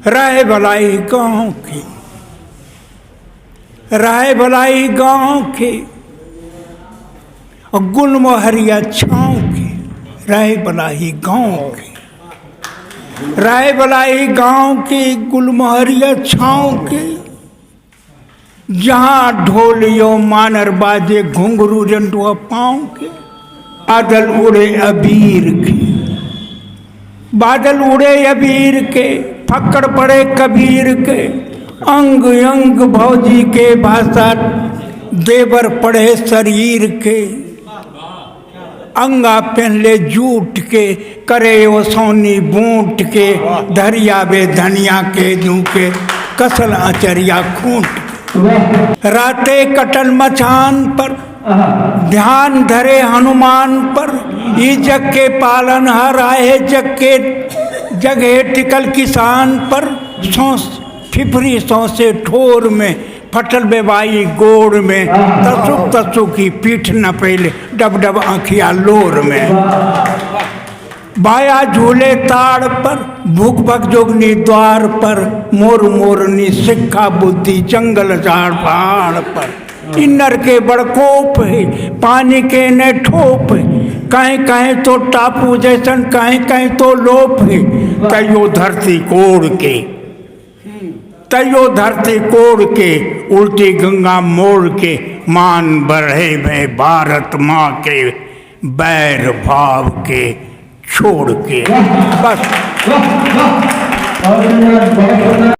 राय भलाई गांव की, राय भलाई गांव की, और गुलमोहरिया छाँव की। राय भलाई गांव की, राय भलाई गांव की, गुलमोहरिया छाँव की। जहाँ ढोलियो मानर बाजे, घुंघरू रंडुआ पाँव के। बादल उड़े अबीर के, बादल उड़े अबीर के, फक्कड़ पड़े कबीर के। अंग अंग भौजी के भाषा, देवर पढ़े शरीर के। अंगा पहनले जूट के, करे ओ सोनी बूट के। धरिया बे धनिया के जूके, कसल अचरिया खूंट के। राते कटल मचान पर, ध्यान धरे हनुमान पर। ई जग के पालन हर आए, जग के जगह टिकल किसान पर। सौंस फिफरी सौंसे ठोर में, फटल बेबाई गोड़ में। तसुक तसुक की पीठ न पहले, डब डब आँखिया लोर में। बाया झूले ताड़ पर, भूख भग जोगनी द्वार पर। मोर मोरनी सिक्खा बुद्धि, जंगल झाड़ पहाड़ पर। इन्नर के बड़कोप है, पानी के न ठोप है। कहीं कहीं तो टापू जैसन, कहीं कहीं तो लोप है। तैयो धरती कोड़ के, तैयो धरती कोड़ के, उल्टी गंगा मोड़ के। मान बढ़े में भारत माँ के, बैर भाव के छोड़ के। बस। बहुत सुंदर, बहुत सुंदर।